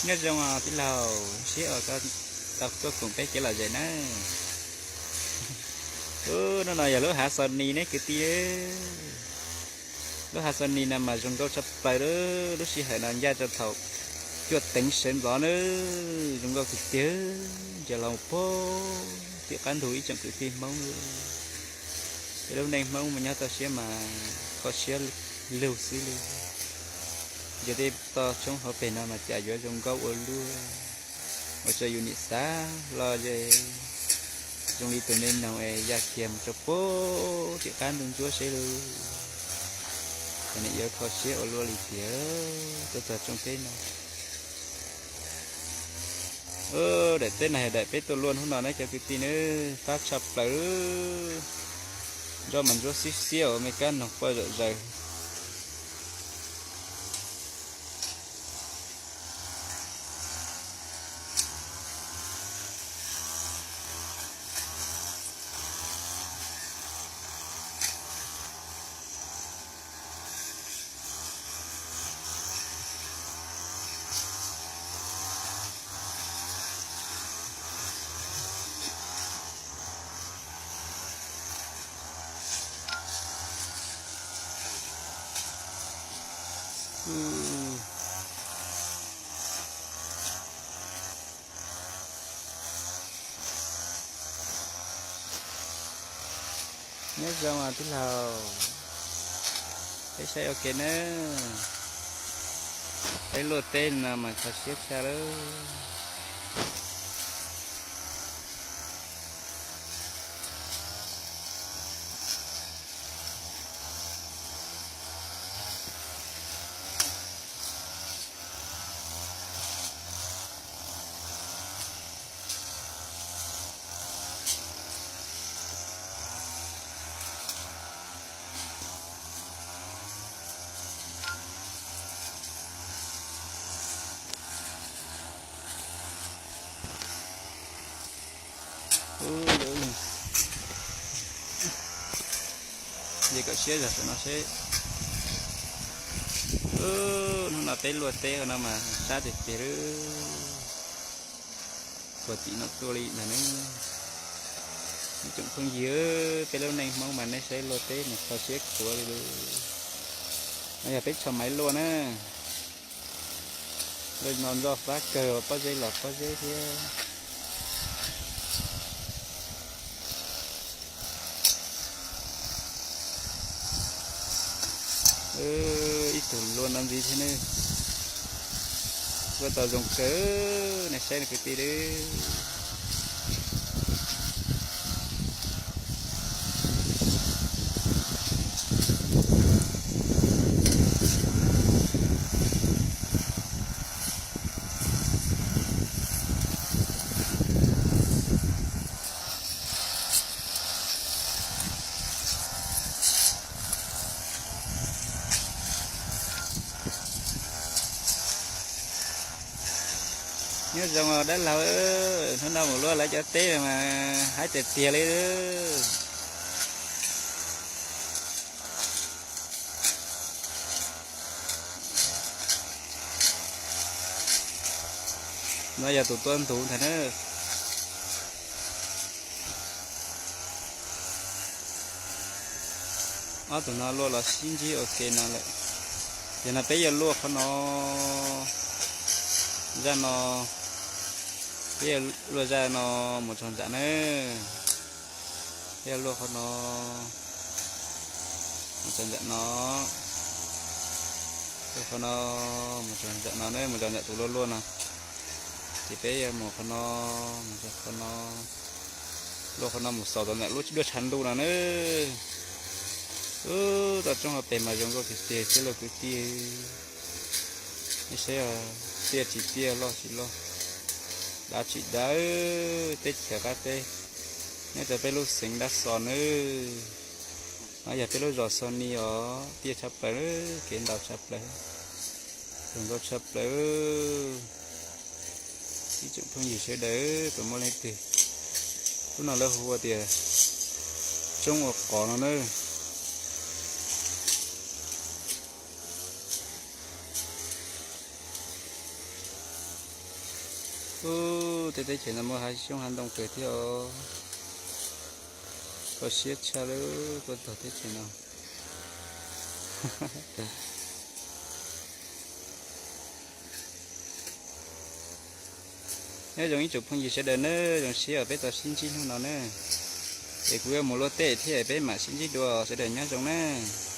Nyob zoo tij laug, sib ua koj tau tuaj koom peb kev lom zem na. Ub, hnub no yog lub hav xos nis ne kwv tij. Lub hav xos nis no mas zoo nkauj tshaj plaws lub, lub sij hawm no ncaj rau thaum cuaj teev sawv ntxov na. Zoo nkauj tiag tiag, nrhiav los pog tim qab ntug ib tsoom kwv tij Hmoob. Peb lub neej Hmoob mas nyob toj siab mas kho siab lug xwb li. Yog tej toj tshoob hauv pes no mas cas yuav zoo nkauj ua luaj, ua rau yus nim xav los ze zoo li tus me noog es ya kiag mus rau pog tim qab ntug ntsuab seb lug. Ces nim yuav kho siab ua luaj li tiag. Tuaj txog tsoom peb no, daim teb no yog daim peb tuaj luaj hnub no na cov kwv tij na. Fab tshaj plaws, ntsuab mas ntsuab xib xiab uas me kab noog poj zom zaws. Nyob zoo tij laug, peb saib ua ke na. Peb luaj teb no mas kho siab tshaj lawm. Ub, ces kom siab zog saum no seb. Ub, hnub no peb luaj teb no mas sab tiag tiag li. Puag tim no tuaj li ntag ne. Ib tsoom phooj ywg, peb lub neej Hmoob mas nej saib luaj teb mas kho siab khuav li lawm. No yog peb tsho maiv luaj na. Luaj no ntxoj fab kawg, pob zeb los pob zeb thiab. Ib tug luaj no ntxiv thiab ne. Luaj tau zoo kawg, nej saib no kwv tij lawm. Nyob zoo dab laug, hnub no mus luaj lawv cov teb mas haib tiag tiag li. No yog tus tuaj ntug ntag na. Ob tug no luaj los sib ntsib ua ke no lawm. Yog no peb yuav luaj qhov no, zaj no, peb yuav luaj zaj no mus txog ntsam na. Peb yuav luaj qhov no mus txog ntsam no, luaj qhov no mus txog ntsam no na, mus txog ntsam tus luaj luaj no. Ces peb yuav mus qhov no, mus txog qhov no, luaj qhov no mus xaus tau ntawm lub duaj tshav ntuj no na. Ub, toj roob hauv pes mas zoo nkauj tiag tiag xwb lauj kwv tij. Nej saib, tiaj tsis tiaj, loj tsis loj, dav tsis dav, teb chaws qab teb, nyob rau peb lub xeev Dab Xos nawb. No yog peb lub zos Xos Nis os, tiaj tshaj plaws, kev ntaus tshaj plaws, zoo nkauj tshaj plaws. Ib tsoom phooj ywg sawv daws puas muaj leej twg, lub no lawv hu ua tias roob ua qos no na. Ub, tej teb chaws no muaj hav xyoob hav ntoo kawg thiab os. Kho siab tshaj lawm, tuaj txog teb chaws no. Nyob zoo ib tsoom phooj ywg sawv daws nawb, zoo siab uas peb tau sib ntsib hnub no nawb. Es kuv yuav mus luaj teb thiab, peb mam sib ntsib dua, sawv daws nyob zoo nawb.